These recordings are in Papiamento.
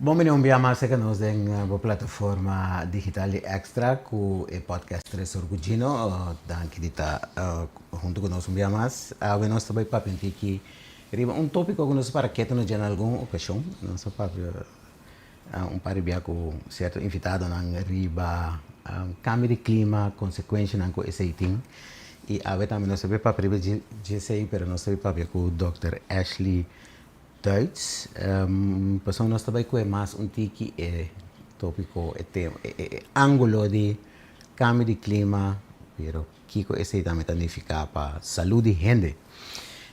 Bon bini un bia mas serka nos den bo plataforma digital di Extra ku e podcast Tresor ku Gino. Danki di ta huntu ku nos un bia mas. Awe nos ta bai papia un tiki riba un topiko ku nos a para ketu na dje na algun okashon. Nos a papia un par di bia ku sierto invitadonan riba kambio di klima, konsekuenshanan ku esei tin. I awe tambe nos ta bai papia riba dje esei pero nos ta bai papia ku dòkter Ashley Duits, pasobra nos ta bai kue mas un tiki e topiko, e tema, e angulo di kambio di klima, pero kiko esei tambe ta nifiká pa salú di hende.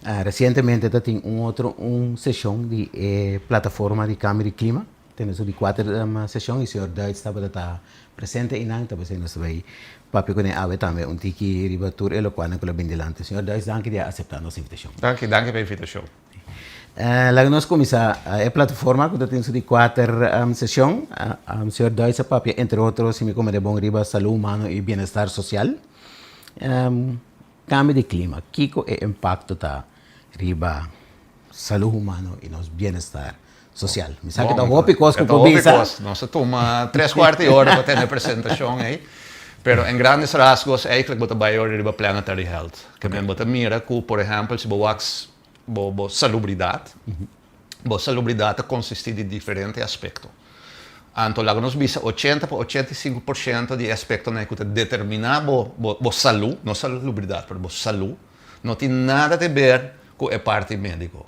Resientemente ta tin un otro un seshon di e plataforma di kambio di klima, tene su di kuater seshon i señor Duits tabata ta presente einan, ta p'esei nos ta bai papia kuné awe tambe un tiki riba tur e lokualnan ku lo bin dilanti. Señor Duits, danki di a aseptá nos invitashon. Danki, danki pa e invitashon. Laga nos kuminsá. E plataforma ku ta tin su di kuater seshon, señor Duits a papia entre otro si mi komende bon riba salú humano i bienestar sosial. Kambio di klima, kiko e impakto ta riba salú humano i nos bienestar sosial? Mi sa ku ta hopi kos ku por bisa. Ta hopi kos. Nos a tuma tres kuarto di ora pa tene e presentashon ei. Pero en grandes rasgos eigentlik bo ta bai ora riba planetary health. Ke men bo ta mira ku por ehèmpel si bo wak Bo bo salubridat. Bo salubridat ta konsistí di diferente aspekto. Anto laga nos bisa ochenta pa 85% di e aspektonan ku ta determiná bo bo bo salú, no salubridat, pero bo salú, no tin nada te ber ku e parti médiko.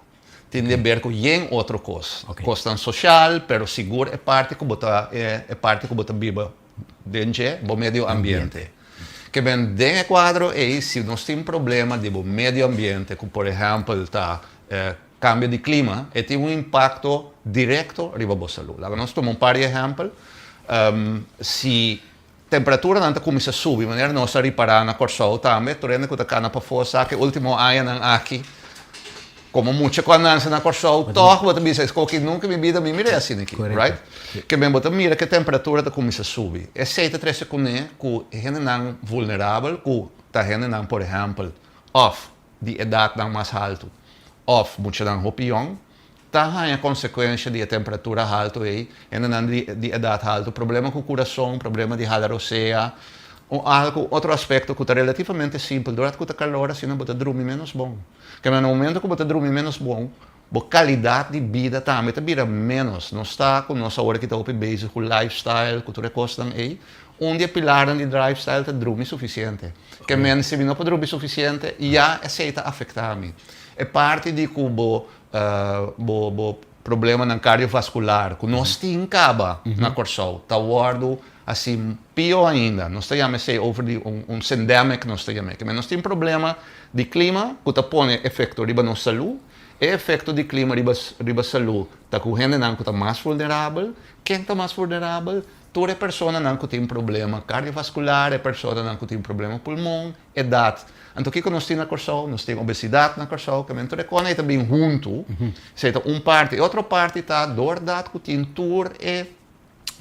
Tin de ber ku yen otro kos. Kosnan sosial, pero sigur e parti ku bo ta e parti ku bo ta biba Den dje bo medio ambiente. Ke men den e kuadro ei si nos tin problema di bo medio ambiente ku por ehèmpel ta kambio di klima e tin un impakto direkto riba bo salú. Laga nos tuma un par di ehèmpel. Si temperaturanan ta kuminsá subi manera nos a ripará na Kòrsou tambe tur hende ku ta kana pafó sa ku e último añanan aki Komo mucha ku a nanse na Kòrsou, tòg bo ta bisa, es koki nunka mi bida mi mir'é asina aki, right? Ke men bo ta mira ku e temperatura ta kuminsá subi. Esei ta trese kuné ku e hendenan vulnerabel, ku ta hendenan por ehèmpel òf di edatnan mas haltu òf muchanan hopi yòn, ta haña konsekuensha di e temperatura haltu ei. Hendenan di edat haltu, problema ku kurason, problema di hala rosea, un algu, otro aspekto ku ta relativamente simpel, durante ku ta kalor asina bo ta drumi ménos bon. Kende na momento ku bo ta drumi ménos bon, bo kalidat di bida tambe ta bira ménos. Nos ta ku nos awor aki ta hopi bezig ku lifestyle, ku tur e kosnan ei. Un di e pilarnan di lifestyle ta drumi sufisiente. Ke men si mi no por drumi sufisiente, ya esei ta afektá mi. E parti di ku bo bo bo problemanan kardiovaskular ku nos tin kaba na Kòrsou ta wòrdu hasi pió ainda. Nos ta yama esei over di un sendemic nos ta yam'é. Kimen nos tin problema di klima ku ta pone efekto riba nos salú. E efekto di klima riba riba salú ta ku hendenan ku ta mas vulnerabel. Ken ta mas vulnerabel? Tur e personanan ku tin problema kardiovaskular, e personanan ku tin problema pulmon, edat. Anto kiko nos tin na Kòrsou? Nos tin obesidat na Kòrsou, ke men tur e kos ei ta bin huntu. Esei ta un parti. E otro parti ta doordat ku tin tur e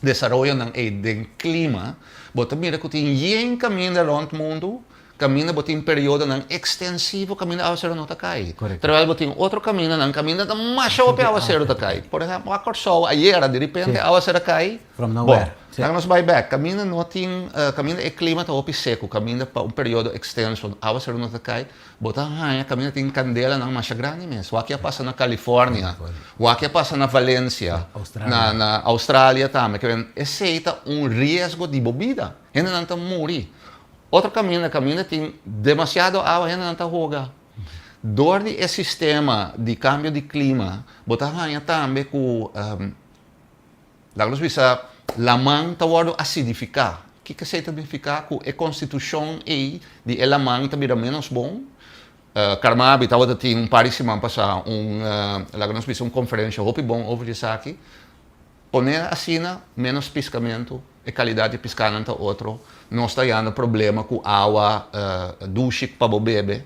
desaroyonan ei den klima, bo ta mira ku tin yen kaminda rònt mundu kaminda bo tin periodonan ekstensivo kaminda awaseru no ta kai. Terwijl bo tin otro kamindanan kaminda ta masha hopi awaseru ta kai. Por ehèmpel, wak Kòrsou ayera diripente awaseru a kai. From nowhere. Bon, laga nos bai bèk. Kaminda no tin, kaminda e klima ta hopi seku, kaminda pa un periodo ekstenso awaseru no ta kai, bo ta haña kaminda tin kandelanan masha grandi mes. Wak a pasa na California, wak a pasa na Valencia, na na Australia tambe. Ke men esei ta un riesgo di bo bida. Hendenan ta muri. Otro kaminda, kaminda tin demasiado awa hendenan ta hoga. Dor di e sistema di kambio di klima bo ta haña tambe ku Laga nos bisa, laman ta wòrdu asidifiká. Kiko esei ta nifiká? Ku e konstitushon ei di e laman ta bira ménos bon. Carmabi tabata tin un par di siman pasá un, laga nos bisa, un konferensha hopi bon over di esaki. Pone asina, ménos piskamentu, e kalidat di piskanan ta otro. Nos ta yanda problema ku awa dushi pa bo bebe.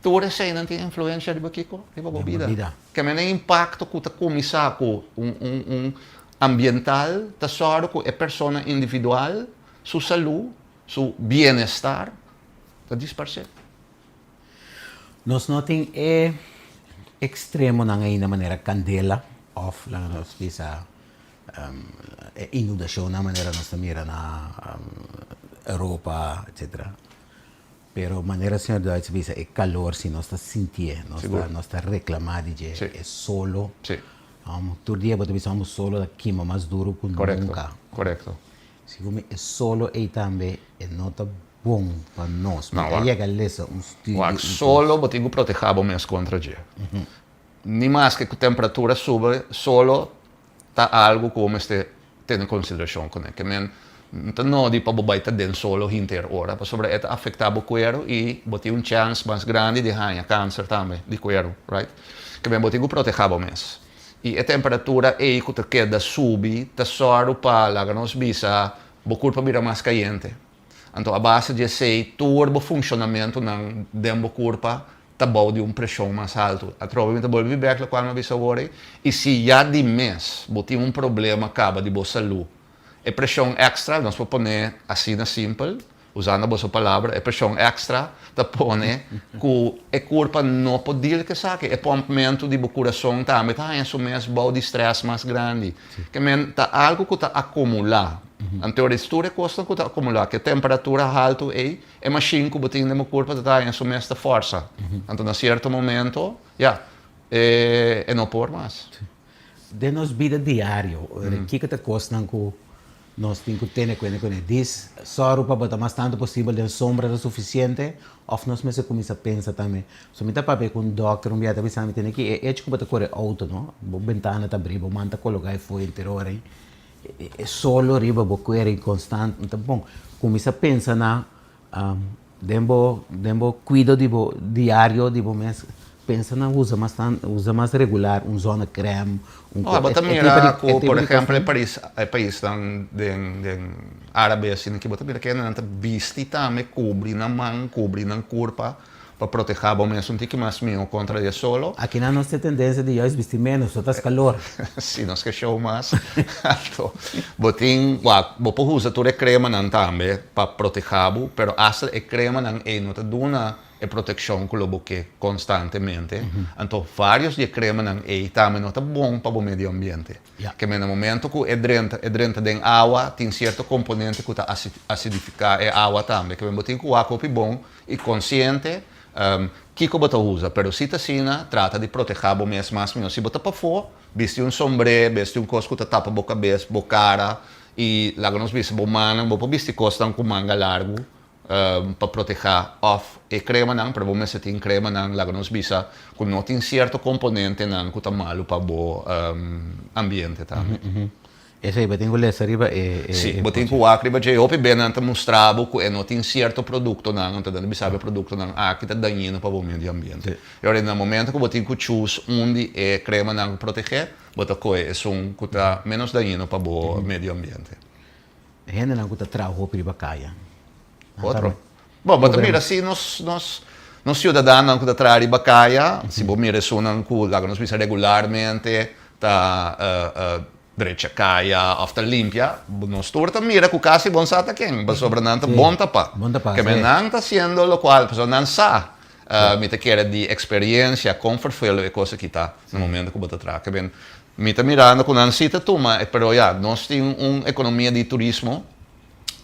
Tur eseinan tin influensha riba kiko? Riba bo bida. Ke mene impakto ku ta kuminsá ku un un un ambiental ta sòru ku e persona individual su salú, su bienestar ta disparsé. Nos no tin e ekstremonan ainda manera kandela òf laga nos bisa. E inundashonnan manera nos ta mira na Europa etcetera. Pero manera señor Duits a bisa e calor si nos ta sintié, nos ta nos ta reclama di dje, e solo, tur dia bo ta bisa amo solo ta kima mas duro cu nunca. Segun mi e solo ey tambe e no ta bon pa nos. Mi a yega lesa un studio. Wak, solo bo tin cu proteha bo mes contra dje. Ni maske cu temperatura subi, solo ta algu ku bo mester tene konsiderashon kuné. Ke men no ta nodi pa bo bai ta den solo hinter ora, pasobra e ta afektá bo kueru i bo tin un chèns mas grandi di haña kanser tambe di kueru, right? Ke men bo tin ku protehá bo mes. I e temperatura ei ku ta keda subi ta sòru pa, laga nos bisa, bo kurpa bira mas kayente. Anto a base di esei tur bo funshonamentunan den bo kurpa ta bou di un preshon mas haltu. Atrobe mi ta bolbe bek lokual mi a bisa awor ei, i si ya di mes bo tin un problema kaba di bo salú, e preshon èkstra, nos por pone asina simpel, usando boso palabra, e preshon èkstra ta pone ku e kurpa no por deal ku esaki. E pòmpmentu di bo kurason tambe ta haña su mes bou di strès mas grandi. Ke men ta algu ku ta akumulá. Anto ora tur e kosnan ku ta akumulá, ku e temperatura haltu ei, e mashin ku bo tin den bo kurpa ta haña su mes ta fòrsa. Anto na sierto momento, ya, e no por mas. Den nos bida diario, kiko ta kosnan ku nos tin ku tene kuenta kuné? Dis sòru pa bo ta mas tantu posibel den sombra ta sufisiente òf nos mester kuminsá pensa tambe? So mi ta papia ku un dòkter un bia ta bisa mi tene ki e echo ku bo ta kore outo no, bo bentana ta abrí, bo man ta kologá e foyo henter ora ei, e solo riba bo kuer ei konstant no ta bon. Kuminsá pensa na Den bo den bo kuido di bo diario di bo mes pensa na usa mas tan usa mas regular un zonnekrèm un No, bo ta mira ku por ehèmpel e paris e paisnan den den árabe asina ki bo ta mira ke nan ta bisti tambe kubri nan man kubri nan kurpa pa protehá bo mes un tiki mas mihó kontra di e solo. Akinan nos tin tendensia di juist bisti ménos, so ta skalor. Si nos ke show mas alto. Bo tin, wak, bo por usa tur e kremanan tambe pa protehá bo, pero asta e kremanan ei no ta duna e protekshon ku lo bo ke konstantemente. Anto vários di e kremanan ei tambe no ta bon pa bo medio ambiente. Ke men na momento ku e drenta, e drenta den awa, tin sierto komponente ku ta asidifiká e awa tambe. Ke men bo tin ku wak hopi bon i konsiente kiko bo ta usa. Pero si ta asina, trata di protehá bo mes mas mihó. Si bo ta pafó, Bisti un sombré, bisti un kos ku ta tapa bo kabes, bo kara i laga nos bisa bo mannan. Bo por bisti kosnan ku manga largu pa protehá òf e kremanan, pero bo mester tin kremanan, laga nos bisa, ku no tin sierto komponentenan ku ta malu pa bo ambiente tambe. Esei bo tin ku lesa riba e. Sí, bo tin ku wak riba dje. Hopi be nan ta mustra bo ku e no tin sierto produktonan, anto nan ta bisa bo e produktonan aki ta dañino pa bo medio ambiente. E ora na momento ku bo tin ku chus un di e kremanan ku protegé, bo ta kohe esun ku ta ménos dañino pa bo medio ambiente. Hendenan ku ta traha hopi riba kaya. Otro. Bo, bo ta mira si nos, nos, nos ciudadanonan cu ta traha riba caya, si bo mira esunnan cu, laga nos bisa regularmente ta drecha caya of ta limpia, nos tur ta mira cu casi bon sa ta ken, pasobra nan ta bon tapa. Bon tapa, Ke men nan ta haciendo locual, pasobra nan sa, mi ta kere di experiencia con vervuild e cos aki ta na momento cu bo ta traha. Ke men, mi ta mirando cu nan si ta tuma, pero ya, nos tin un economia di turismo.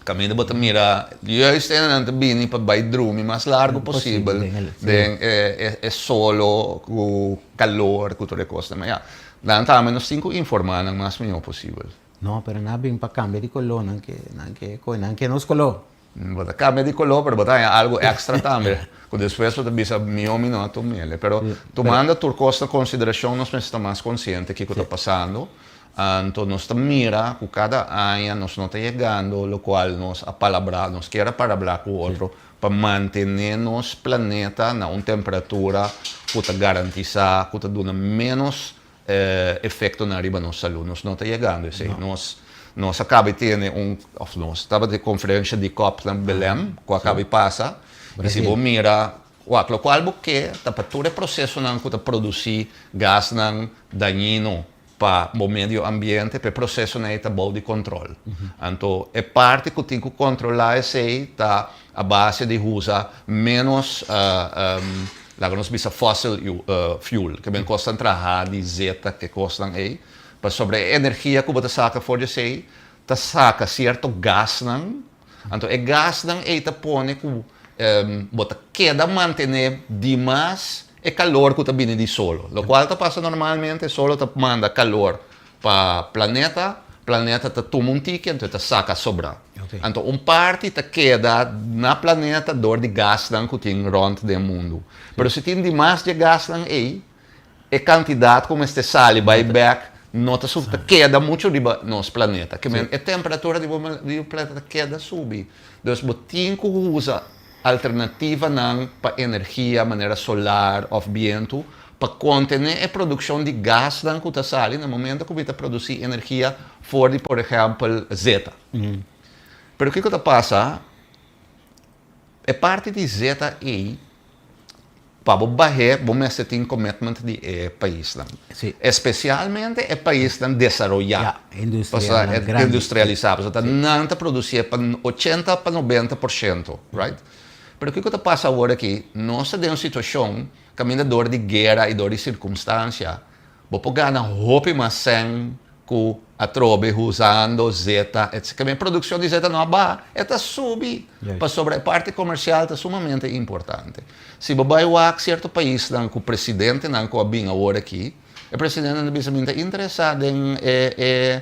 Kaminda bo ta mira juist e nan ta bini pa bai drumi mas largu posibel den e solo ku kalor ku tur e kosnan. Ma ya, nan tambe nos tin ku informá nan mas mihó posibel. No, pero nan a bin pa kambia di koló, nan ke, nan ke kohe, nan ke nos koló. Bo ta kambia di koló, pero bo ta haña algu èkstra tambe, ku despues bo ta bisa mihó mi no a tum'el. Pero tumando tur kos na konsiderashon nos mester ta mas konsiente kiko ta pasando. Anto nos ta mira ku kada aña nos no ta yegando lokual nos a palabrá, nos kier a palabrá ku otro pa mantené nos planeta na un temperatura ku ta garantisá ku ta duna ménos efektonan riba nos salú. Nos no ta yegando esei. Nos nos a kaba di tene un òf nos tabata e konferensha di cop na Belém ku a kaba di pasa i si bo mira wak lokual bo ke ta pa tur e prosesonan ku ta produsí gasnan dañino pa bo medio ambiente, pa e procesonan ei ta bou di control. Anto e parti cu tin cu controla esey ta a base di usa menos, laga nos bisa fossil fuel, ke ben cosnan traha di zeta, ke cosnan ei, Pasobra e energia ku bo ta saka for di esei ta saka sierto gasnan, anto e gasnan ei ta pone ku bo ta keda mantené dimas e kalor ku ta bini di solo. Lokual ta pasa normalmente, solo ta manda kalor pa planeta, planeta ta tuma un tiki anto e ta saka sobrá. Anto un parti ta keda na planeta dor di gasnan ku tin rònt den mundu. Pero si tin dimas di e gasnan ei, e kantidat ku mester sali bai bèk no ta ta keda muchu riba nos planeta. Ke men e temperatura di bo di bo planeta ta keda subi. Dus bo tin ku usa alternativanan pa energia manera solar òf bientu pa kontené e produkshon di gasnan ku ta sali na momento ku mi ta produsí energia for di por ehèmpel zeta. Pero kiko ta pasa? E parti di zeta ei, pa bo bah'é bo mester tin commitment di e paisnan. Especialmente e paisnan desaroyá. Ya, industrialnan grandi. Industrialisá. Pasobra ta nan ta producié pa ochenta pa 90%, right? Pero kiko ta pasa awor aki? Nos ta den un situacion kaminda dor di guera i dor di circunstancia Bo por gana hopi mas sèn ku atrobe usando zeta etc. Mi produkshon di zeta no a baha, e ta subi pasobra e parti komersial ta sumamente importante. Si bo bai wak sierto paisnan ku presidentenan ku a bin awor aki, e presidentenan ta bisa mi ta interesá den e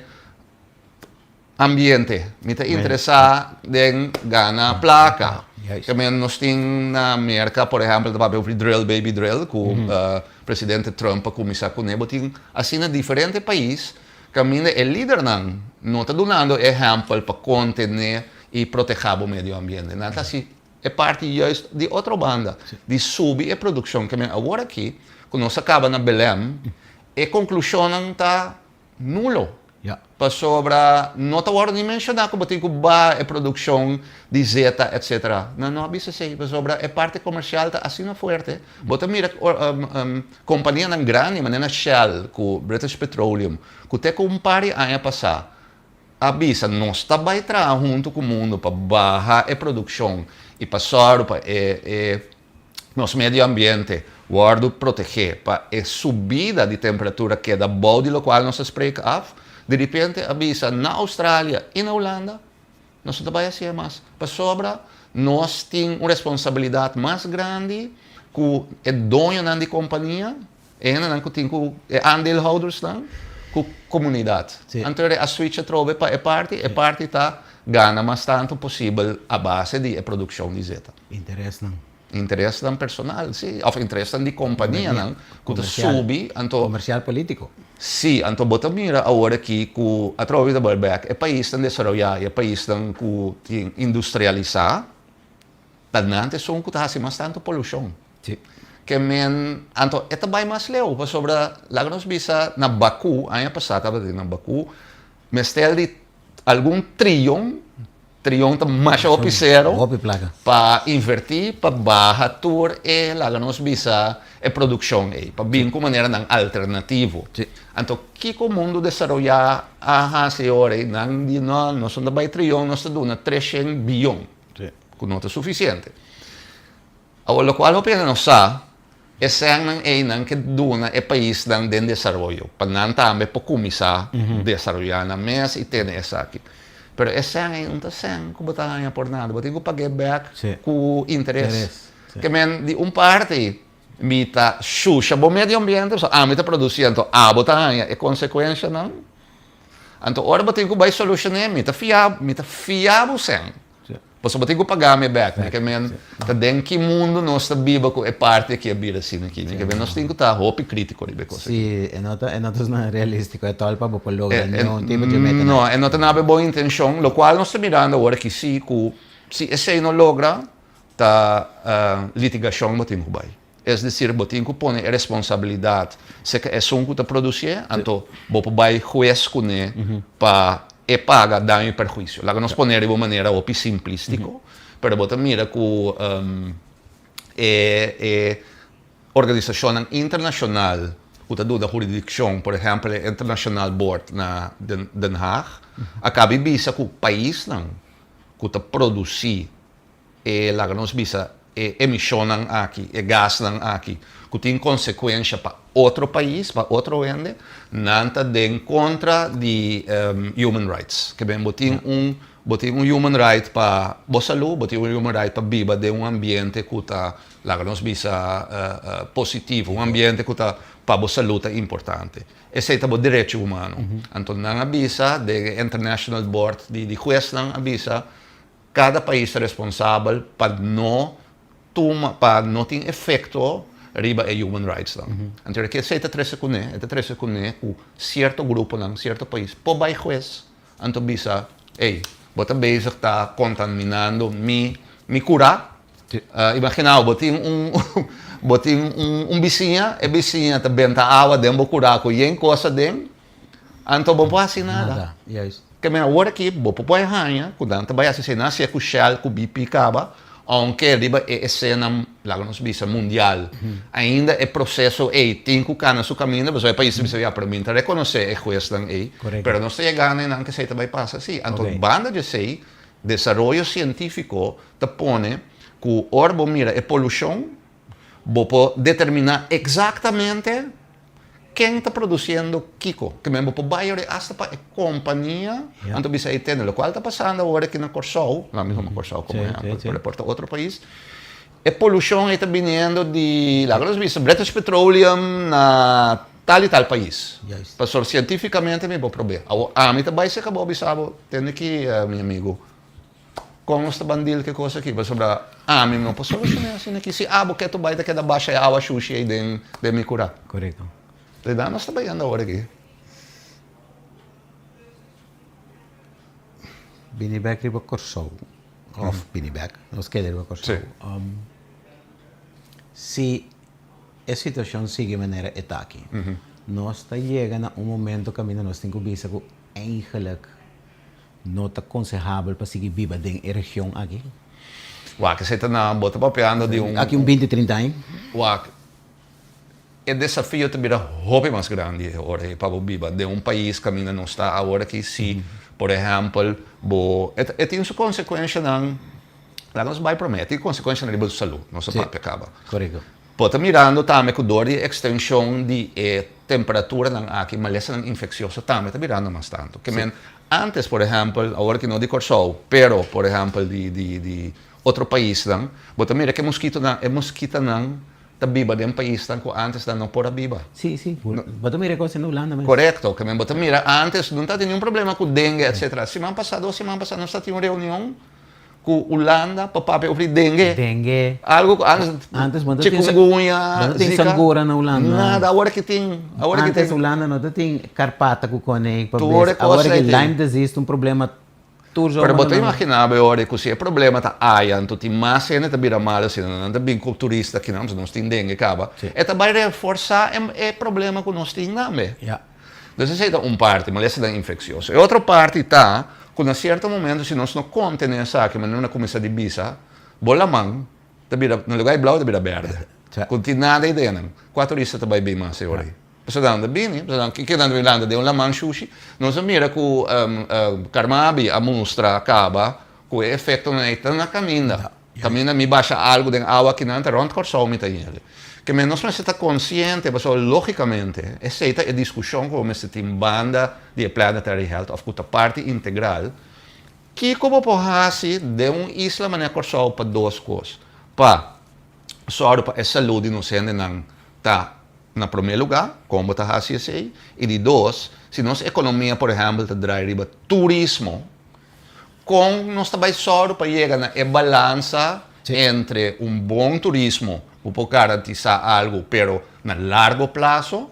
ambiente, mi ta interesá den gana plaka. Tamen nos tin na Merka, por ehèmpel, ta papia over di drill baby drill ku presidente Trump a kuminsá kuné. Bo tin asina diferente pais kaminda e lidernan no ta dunando ehèmpel pa kontené i protehá bo medio ambiente. Nan ta hasi e parti juist di otro banda, di subi e produkshon. Ke men awor aki ku nos a kaba na Belém, e konklushonnan ta nulo. Pasobra no ta wòrdu ni menshoná ku bo tin ku baha e produkshon di zeta etsetera. Nan no a bisa esei pasobra e parti komersial ta asina fuerte. Bo ta mira kompanianan grandi manera Shell ku British Petroleum ku te ku un par di aña pasá a bisa nos ta bai traha huntu ku mundu pa baha e produkshon i pa sòru pa e Nos medio ambiente wòrdu protegé pa e subida di temperatura keda bou di lokual nos a spreek af. Di ripente a bisa na Australia i na Hulanda nos no ta bai hasié mas pasobra nos tin un responsabilidat mas grandi ku e doñonan di kompania, e hendenan ku tin ku e aandeelhoudersnan, ku komunidat. Anto a switch atrobe pa e parti, e parti ta gana mas tantu posibel a base di e produkshon di zeta. Interesnan. Interesnan personal, sí. Of interesnan di kompanianan ku ta subi, anto. Komersial polítiko. Sí, anto bo ta mira awor aki ku atrobe ta bai bèk e paisnan desaroyá i e paisnan ku tin industrialisá, ta nan ta esun ku ta hasi mas tantu polushon. Sí. Ke men, anto e ta bai mas leu, pasobra laga nos bisa na Bakú, aña pasá tabata tin na Bakú, mester di algun triyon, triyon ta masha hopi sero, Hopi plaka. pa invertí pa baha tur e, laga nos bisa, e produkshon ei, pa bin ku maneranan alternativo. Sí. Anto kiko mundu desaroyá a hasi e ora ei? Nan di, no, nos no ta bai triyon, nos ta duna 300 biyon, Sí. ku no ta sufisiente. Awor lokual hopi hende no sa, e sènnan ei nan ke duna e paisnan den desaroyo, pa nan tambe por kuminsá desaroyá nan mes i tene esaki. Pero e sèn ei no ta sèn ku bo ta haña por nada, bo tin ku pag'é bèk ku interes. Ke men di un parti mi ta shusha bo medio ambiente, pasobra ami ta produsí anto abo ta haña e konsekuenshanan. Anto ora bo tin ku bai solushoné mi ta fia mi ta fia bo sèn. Pasobra bo tin ku paga mi bèk. Mi ke men ta den ki mundu nos ta biba ku e parti aki a bira asina aki. Mi ke men nos tin ku ta hopi krítiko riba e kos aki. Sí, e no ta e no ta esnan realístiko ètòl pa bo por logra niun tipo di meta. No, e no ta nada bon intenshon, lokual nos ta mirando awor aki sí ku si esei no logra ta litigashon bo tin ku bai. Es desir, bo tin ku pone e responsabilidat serka esun ku ta produsié, anto bo por bai hues kuné pa e paga daño i perhuisio. Laga nos pone riba un manera hopi simplístiko, pero bo ta mira ku e e organisashonnan internashonal ku ta duna huridikshon, por ehèmpel e International Board na Den Haag, a kaba di bisa ku paisnan ku ta produsí e, laga nos bisa, e emishonnan aki, e gasnan aki, ku tin konsekuensha pa otro pais, pa otro hende, nan ta den kontra di human rights. Ke ben bo tin un bo tin un human right pa bo salú, bo tin un human right pa biba den un ambiente ku ta, laga nos bisa, positivo, un ambiente ku ta pa bo salú ta importante. Esei ta bo derecho humano. Anto nan a bisa den e International Board di di huesnan a bisa kada pais ta responsabel pa no tuma pa no tin efecto riba e human rights nan. Anto ke esei ta trece cune? E ta trece cune cu cierto gruponan, cierto pais por bay hues anto bisa ey bo ta bezig ta contaminando mi mi cura. Imagina bo, bo tin un bo tin un bisiña, e bisiña ta benta awa den bo kura ku yen kos aden, anto bo no por hasi nada. Ke men awor aki bo por por haña ku nan ta bai hasi esei, nan hasié ku Shell, ku BP kaba, ounke riba e esena, laga nos bisa, mundial, ainda e proseso ei tin ku kana su kaminda, pasobra e pais ta bisa, ya, pero mi ta rekonosé e huesnan ei, pero nos ta yega na einan ku esei ta bai pasa si. Anto banda di esei, desaroyo sientífiko ta pone ku ora bo mira e polushon, bo por determiná eksaktamente ken ta produsiendo kiko. Ke men bo por bai ora asta pa e kompania, anto bisa ei tende lokual ta pasando awor aki na Kòrsou, laat mi tuma Kòrsou komo ehèmpel, pero por ta otro pais, e polushon ei ta biniendo di, laga nos bisa, British Petroleum na tal i tal pais. Pasobra sientífikamente mi por prob'é. Awor ami ta bai serka bo bisa bo, tende ki mi amigu, Kon nos ta ban deal ku e kos aki? Pasobra ami no por solushoná asina aki. Si abo ke tur bai ta keda basha e awa shushi ei den den mi kurá. Korekto. Te da nos ta bayendo awor aki. Bini bek riba Kòrsou òf bini bek, nos keda riba Kòrsou. Si e situashon sigui manera e ta aki, nos ta yega na un momento kaminda nos tin ku bisa ku eigenlik No ta konsehabel pa sigui biba den e region aki. Wak, esei ta na bo ta papiando di un. Aki un binti, trinta aña. Wak, e desafio ta bira hopi mas grandi e ora ei pa bo biba den un pais kaminda nos ta awor aki si, por ehèmpel, bo e tin su konsekuenshanan, laga nos bai promé, e tin konsekuenshanan riba su salú, nos a papia kaba. Korekto. Bo ta mirando tambe ku dor di e ekstenshon di e temperaturanan aki, malesanan infeksioso tambe ta birando mas tantu. Ke men, antes por ehèmpel, awor ki no di Kòrsou, pero por ehèmpel di di di otro paisnan, bo ta mira ku e moskitonan, e moskitanan ta biba den paisnan ku antes nan no por a biba. Sí, sí. Bo ta mira e kos na Hulanda mes. Korekto. Ke men bo ta mira antes no tabatin niun problema ku dengue etsetera. Siman pasá, dos siman pasá nos tabatin un reunion. Ku Hulanda pa papia over di dengue. Dengue. Algo ku antes, Antes bo no tin chikungunya, bo no tin zika. sangura na Hulanda. Nada, awor ki tin, awor ki Antes tin. Hulanda no ta tin karpata ku kone pa Tur bes. e kos Awor ei ki tin. Lyme disease ta un problema tur Pero zomer bo ta na. imagina bo e ora ku si e problema ta aya, anto tin mas hende ta bira malo asina, nan ta bin ku turista akinan, pasobra nos tin dengue kaba. Si. E ta bai reforsa e problema ku nos tin tambe. Ya. Dus esei ta un parti, molestianan infeksioso. E otro parti ta ku na sierto momento si nos no kontené esaki manera nan a kuminsá di bisa, bo laman ta bira, na lugá di blou ta bira bèrdè. Ku no tin nada ei den nan. Kua turista ta bai bin mas e ora ei? Pasobra nan ta bini, pasobra nan ke nan ta bin lanta den un laman shushi. Nos a mira ku Carmabi a mustra kaba ku e efektonan ei ta na kaminda. Kaminda mi basha algu den awa kinan ta rònt Kòrsou mi ta yende. Ke men nos mester ta konsiente pasobra lógikamente esei ta e diskushon ku bo mester tin banda di e Planetary Health òf ku ta parti integral. Kiko bo por hasi den un isla manera Kòrsou pa dos kos, pa sòru pa e salú di nos hendenan ta na promé lugá, kon bo ta hasi esei, i di dos, si nos ekonomia por ehèmpel ta drai riba turismo, Kon nos ta bai sòru pa yega na e balansa entre un bon turismo ku por garantisá algu pero na largo plaso,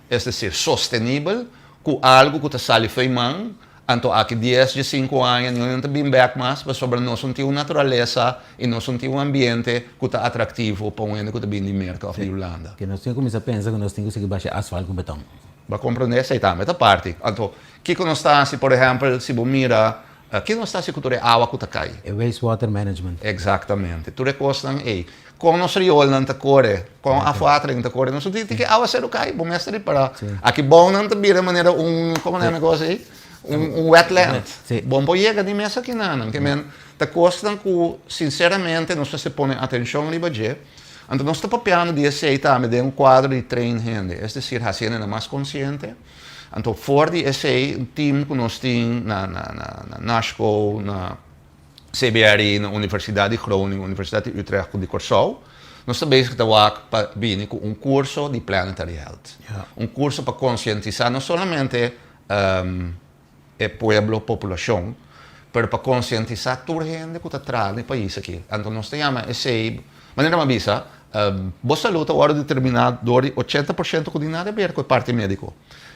es desir sostenibel, ku algu ku ta sali fo'i man, anto aki dies, diesinku aña niun nan ta bin bèk mas pasobra nos no tin un naturalesa i nos no tin un ambiente ku ta atraktivo pa un hende ku ta bin di Merka òf di Hulanda. Ke nos tin ku kuminsá pensa ku nos tin ku sigui basha asfalt ku beton. Bo a komprondé esei tambe ta parti. Anto Kiko nos ta hasi, por ehèmpel, si bo mira, kiko nos ta hasi ku tur e awa ku ta kai? E wastewater management. Eksaktamente. Tur e kosnan ei. Kon nos riolnan ta kore? Kon afwatering ta kore? Nos no tin ki awaseru kai, bo mester ripará. Aki bounan ta bira manera un, komo nan yama e kos ei? un wetland. Sí. Bo no por yega ni mes akinan. Ke men ta kosnan ku sinseramente nos mester pone atenshon riba dje. Anto nos ta papiando di esei tambe den un kuadro di train hende, es desir hasi hendenan mas konsiente. Anto for di esei un team ku nos tin na na na NASHCO, na CBRI, na Universidat di Groningen, Universidat di Utrecht ku di Kòrsou, nos ta bezig ta wak pa bini ku un kurso di Planetary Health. Un kurso pa konsientisá no solamente e pueblo, populashon, pero pa konsientisá tur hende ku ta traha na e pais aki. Anto nos ta yama esei, manera mi a bisa, bo salú ta wòrdu determiná dor di 80% ku tin nada ber ku e parti médiko.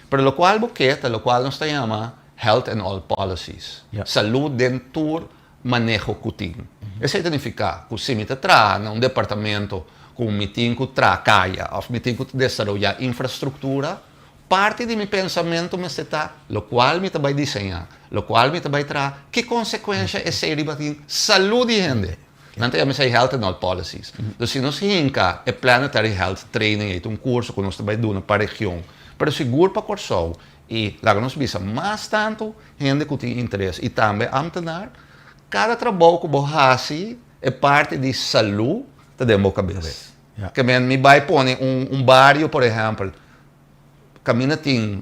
Pero lokual bo ke ta lokual nos ta yama health and all policies, salú den tur maneho ku tin. Esei ta nifiká ku si mi ta traha na un departamento ku mi tin ku traha kaya òf mi tin ku desaroyá infrastruktura, Parti di mi pensamentu mester ta lokual mi ta bai diseñá, lokual mi ta bai traha, ki konsekuensha esei riba tin salú di hende. Nan ta yama esei health and all policies. Dus si nos hinka e planetary health training ei ta un kurso ku nos ta bai duna pa region, pero sigur pa Kòrsou i laga nos bisa mas tantu hende ku tin interes i tambe ámtenar, kada trabou ku bo hasi e parti di salú ta den bo kabes. Ke men mi bai pone un bario por ehèmpel kaminda tin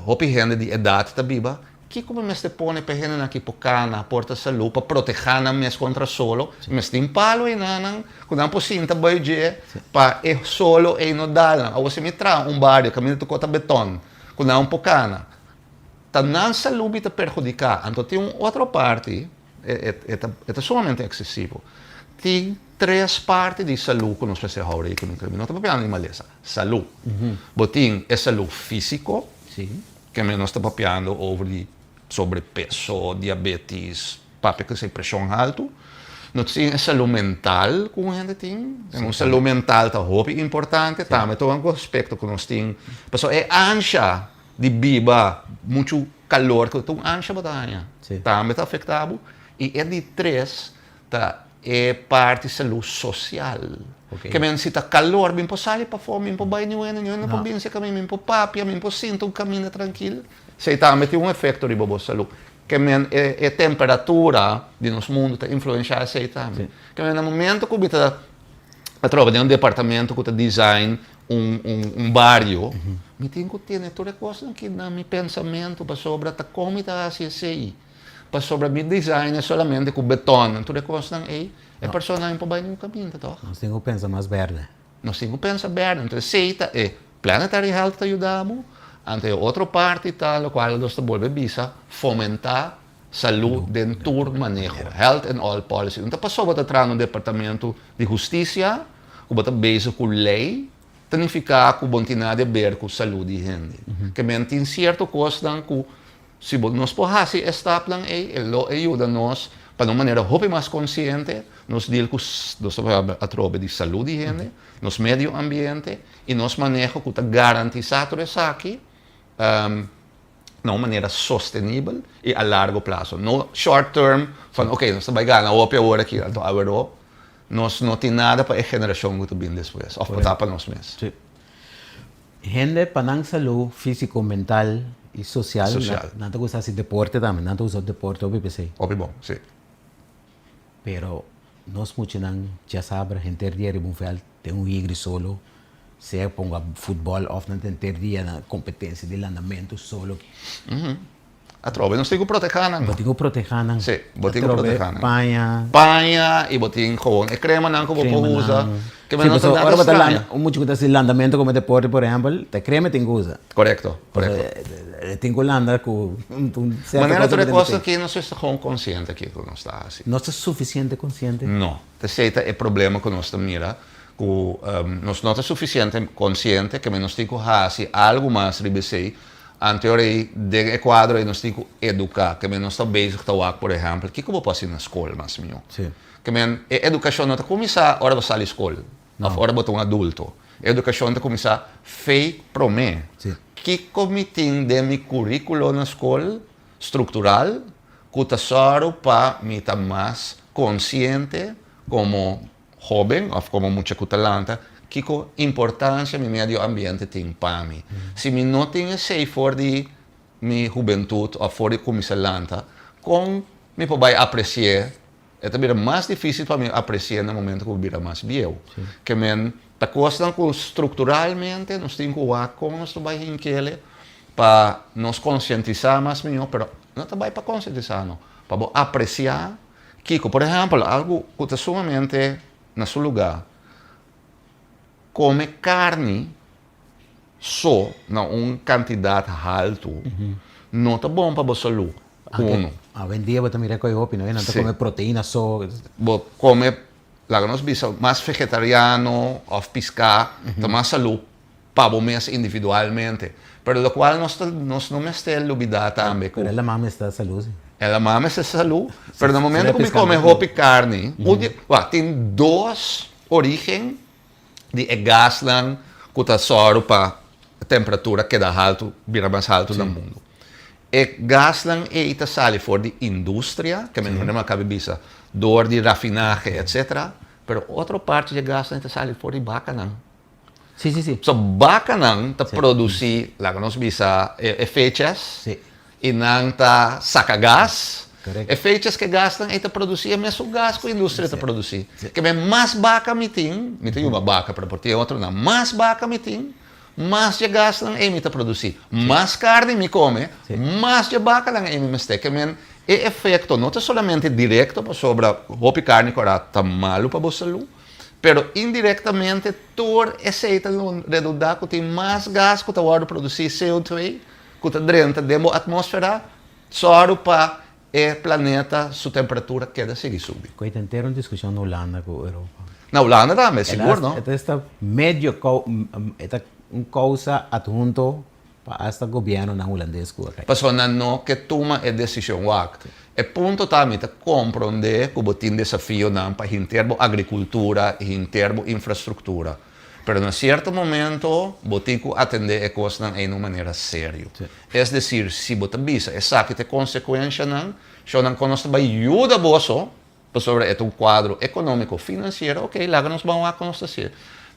hopi hende di edat ta biba, kiko mi mester pone pa e hendenan aki por kana, por ta salú, pa protehá nan mes kontra solo? Mi mester tin palu einanan ku nan por sinta bai dje pa e solo ei no dal nan. Awor si mi traha un bario kaminda tur kos ta beton ku nan por kana, ta nan salú mi ta perhudiká. Anto tin un otro parti, e ta sumamente eksesivo. Tin tres parti di salú ku nos mester hou rekening. Mi no ta papiando di malesa. Salú. Bo tin e salú físiko, ke men nos ta papiando over di sobrepeso, diabetis, papia ku esei preshon haltu. Nos tin e salú mental ku un hende tin. Un salú mental ta hopi importante, tambe ta un aspekto ku nos tin. Pasobra e ansha di biba muchu kalor, ku ta un ansha bo ta haña, tambe ta afektá bo. I e di tres Ta e parti salú sosial. Ke men si ta kalor mi por sali pafó, mi por bai niun hende, niun hende no por bin serka mi, mi por papia, mi por sinta un kaminda trankil. Esei tambe tin un efekto riba bo salú. Ke men e temperatura di nos mundu ta influenshá esei tambe. Ke men na momento ku mi ta troba den un departamento ku ta design un bario, mi tin ku tene tur e kosnan aki na mi pensamentu pasobra ta kon mi ta hasi esei. Pasobra mi design e solamente ku beton en tur e kosnan ei, e personanan por bai niun kaminda tòg. Nos tin ku pensa mas bèrdè. Nos tin ku pensa bèrdè. Entonces esei ta e Planetary Health ta yuda bo, anto e otro parti ta lokual nos ta bolbe bisa fomentá salú den tur maneho, health in all policy. No ta pasobra bo ta traha na un departamento di hustisia ku bo ta bezig ku lei, ta nifiká ku bo no tin nada di aber ku salú di hende. Ke men tin sierto kosnan ku Si bo nos por hasi e stapnan ei, e lo e yuda nos pa na un manera hopi mas konsiente nos deal ku nos ta papia atrobe di salú di hende, nos medio ambiente i nos maneho ku ta garantisá tur esaki na un manera sostenibel i a largo plaso. No short term van oke nos ta bai gana hopi awor aki anto aweró nos no tin nada pa e generashon ku ta bin despues òf por ta pa nos mes. Hende pa nan salú físiko, mental i sosial, Sosial. nan ta gusta hasi deporte tambe, nan ta usa deporte hopi p'esei. Hopi bon, si. Pero nos muchanan djasabra henter dia riba un vèlt den un higri solo, sea ponga futbòl òf nan ta henter dia na kompetensia di landamentu solo. Atrobe nos tin ku protehá nan. Bo tin ku protehá nan. Sí, bo tin ku protehá nan. Atrobe paña. Paña i bo tin gewoon e kremanan ku bo por usa. Kremanan. Sí, pasobra ora bo ta landa, un mucha ku ta hasi landamentu komo deporte por ehèmpel, ta krema e tin ku usa. Korekto, korekto. E tin ku landa ku un sierto Manera tur e kos aki nos mester gewoon konsiente kiko nos ta hasi. Nos ta sufisiente konsiente? No. Esei ta e problema ku nos ta mira, ku nos no ta sufisiente konsiente ke nos tin ku hasi algu mas riba esei. Anterior ei, den e kuadro ei nos tin ku eduká. Ke men nos ta bezig ta wak, por ehèmpel, kiko bo por hasi na skol mas mihó. Ke men e edukashon no ta kuminsá ora bo sali skol òf ora bo ta un adulto. E edukashon ta kuminsá fei promé. Kiko mi tin den mi kuríkulo na skol struktural ku ta sòru pa mi ta mas konsiente komo Hoben of komo mucha ku ta lanta, kiko importansia mi medio ambiente tin pa mi? Si mi no tin esei for di mi hubentut òf for di kuminsá lanta, kon mi por bai apresi'é? E ta bira mas difísil pa mi apresi'é na momento ku mi bira mas bieu. Ke men ta kosnan ku strukturalmente nos tin ku wak kon nos ta bai hinkele pa nos konsientisá mas mihó, pero no ta bai pa konsientisá no, pa bo apresiá kiko. Por ehèmpel, algu ku ta sumamente na su lugá, kome karni so na un kantidat haltu no ta bon pa bo salú, unu. Awendia bo ta mira ku e hopi no, nan ta kome proteina so. Bo kome, laga nos bisa, mas vegetariano òf piská ta mas salú pa bo mes individualmente. Pero lokual nos ta nos no mester lubidá tambe ku. Pero e laman mester ta salú si. E laman mester salú, pero na momento ku mi kome hopi karni, wak, tin dos origen di e gasnan ku ta sòru pa temperatura keda haltu, bira mas haltu na mundu. E gasnan ei ta sali for di industria, ke men a kabi bisa, dor di rafinahe, etsetera, pero otro parti di e gasnan ei ta sali for di bakanan. Sí, sí, sí. So bakanan ta produsí, laga nos bisa, e fechas. I nan ta saka gas. E fechas ku e gasnan ei ta produsí e mesun gas ku industria ta produsí. Ke men mas baka mi tin, mi ta yuba baka pero por tin otronan, mas baka mi tin, mas dje gasnan ei mi ta produsí. Mas karni mi kome, mas dje bakanan ei mi mester. Ke men e efekto no ta solamente direkto pasobra hopi karni kòrá ta malu pa bo salú, pero indirektamente tur esei ta redundá ku tin mas gas ku ta wòrdu produsí, CO2, ku ta drenta den bo atmósfera, sòru pa e planeta su temperatura keda sigui subi. Ku e ta henter un diskushon na Hulanda ku Europa. Na Hulanda tambe, sigur no. E ta esta medio e ta un kousa adhunto pa asta gobièrnunan hulandes ku a kai. Pasobra nan no ke tuma e desishon. Wak, e punto ta mi ta komprondé ku bo tin desafionan pa hinter bo agrikultura i hinter bo infrastruktura. Pero na cierto momento bo tin cu atende e cosnan ey na un manera serio. Es decir, si bo ta bisa esaki ta e consecuencianan, shownan con nos ta bay yuda boso, pasobra e ta un cuadro economico financiero, ok, laga nos ban wak con nos ta hacié.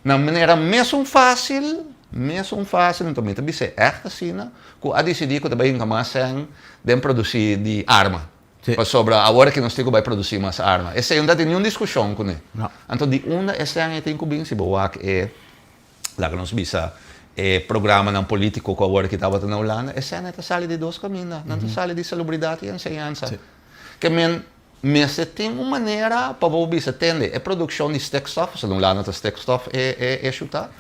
Na manera mesun facil, mesun facil, anto mi ta bisa e echt asina, cu a dicidi cu ta bay hinca mas cen den produci di arma. Pasobra awor aki nos tin ku bai produsí mas arma. Esei no ta tin niun diskushon kuné. Anto di unda esei aña tin ku bin si bo wak e, laga nos bisa, e programanan polítiko ku awor aki tabata na Hulanda, esei aña ta sali di dos kaminda. Nan ta sali di salubridat i enseñansa. Ke men mester tin un manera pa bo bisa, tende, e produkshon di stikstof, pasobra na Hulanda ta stikstof e issue ta,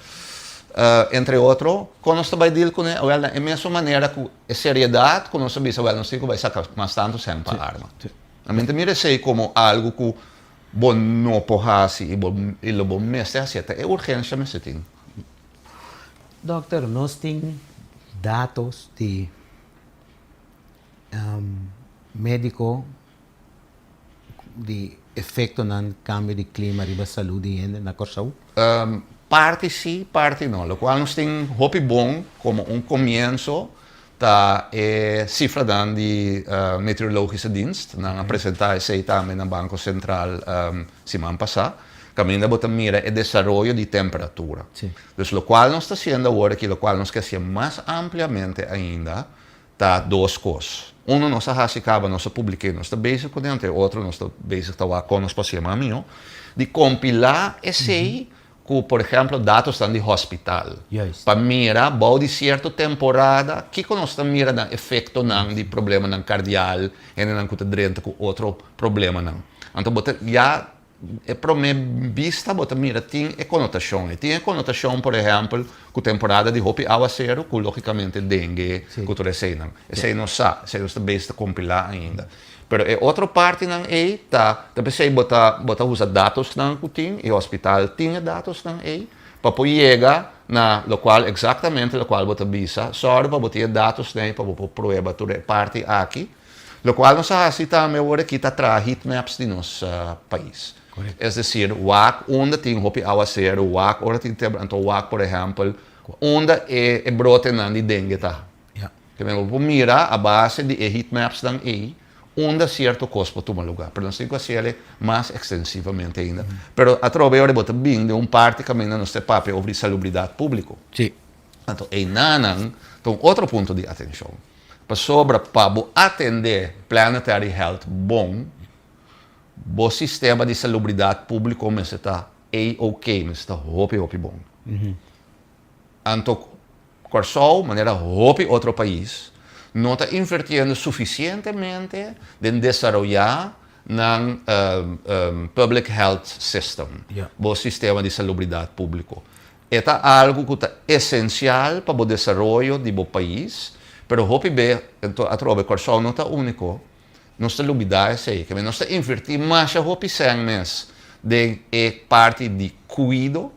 entre otro, kon nos ta bai deal kuné? Awel na e mesun manera ku. E seriedad cu nos a bisa, wel, nos tin cu bay saca mas tanto cen pa arma. Mi ta mira esey como algo cu bo no por haci y bo y lo bo mester haci. Ta e urgencia mester tin. Dokter, nos tin datos di medico di efectonan cambio di clima riba salud di hende na Corsou? Parti si, parti no. Locual nos tin hopi bon como un comienzo ta e cifranan di Meteorologische Dienst. Nan a presenta esey tambe na Banco Central siman pasa. Caminda bo ta mira e desaroyo di temperatura. Dus locual nos ta haciendo awor aki, locual nos ke hacié mas ampliamente ainda, Ta dos kos. Uno nos a hasi kaba, nos a publik'é, nos ta bezig kuné, anto e otro nos ta bezig ta wak kon nos por hasié mas mihó, di kompilá esei ku por ehèmpel datosnan di hòspital. Pa mira bou di sierto temporada kiko nos ta mira nan efektonan di problemanan kardial, hendenan ku ta drenta ku otro problemanan. Anto bo ta ya E promé bista bo ta mira tin e konotashon. E tin e konotashon, por ehèmpel, ku temporada di hopi awaseru, ku lógikamente dengue, ku tur eseinan. Esei nos sa, esei nos ta bezig ta kompilá ainda. Pero e otro partinan ei ta, ta p'esei bo ta bo ta usa datosnan ku tin, i hospital tin e datosnan ei, pa por yega na lokual eksaktamente lokual bo ta bisa, sòru pa bo tin e datosnan ei pa bo por prueba tur e parti aki. Lokual nos a hasi tambe awor aki ta traha heat maps di nos pais. Es desir, wak unda tin hopi awaseru, wak ora tin tembla, anto wak por ehèmpel unda e brotenan di dengue ta. Ke men bo por mira a base di e heat mapsnan ei unda sierto kos por tuma lugá. Pero nos tin ku hasiel e mas ekstensivamente ainda. Pero atrobe ora bo ta bin den un parti kaminda nos ta papia over di salubridat públiko. Anto einanan ta un otro punto di atenshon. Pasobra pa bo atendé planetary health bon, bo sistema di salubridat públiko mester ta A-OK, mester ta hopi hopi bon. Anto Kòrsou, manera hopi otro pais, no ta invertiendo sufisientemente den desaroyá nan public health system, bo sistema di salubridat públiko. E ta algu ku ta esensial pa bo desaroyo di bo pais, pero hopi be, anto atrobe Kòrsou no ta úniko, nos ta lubidá esei. Keme nos ta invertí masha hopi sèn mes den e parti di kuido,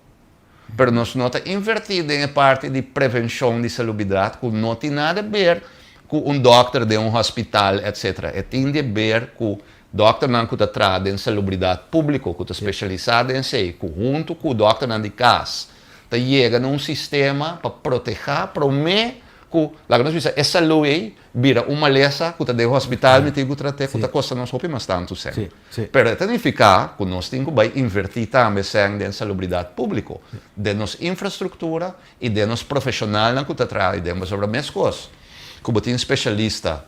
pero nos no ta invertí den e parti di prevenshon di salubridat ku no tin nada ber ku un dòkter den un hospital etcetera. E tin di ber ku Dòkternan ku ta traha den salubridat públiko ku ta spesialisá den esei ku huntu ku dòkternan di kas ta yega na un sistema pa protehá promé ku, laga nos bisa, e salú ei bira un malesa ku ta den hospital mi tin ku trat'é ku ta kosta nos hopi mas tantu sèn. Pero e ta nifiká ku nos tin ku bai invertí tambe sèn den salubridat públiko, den nos infrastruktura i den nos profeshonalnan ku ta traha ei den pasobra meskos ku bo tin spesialista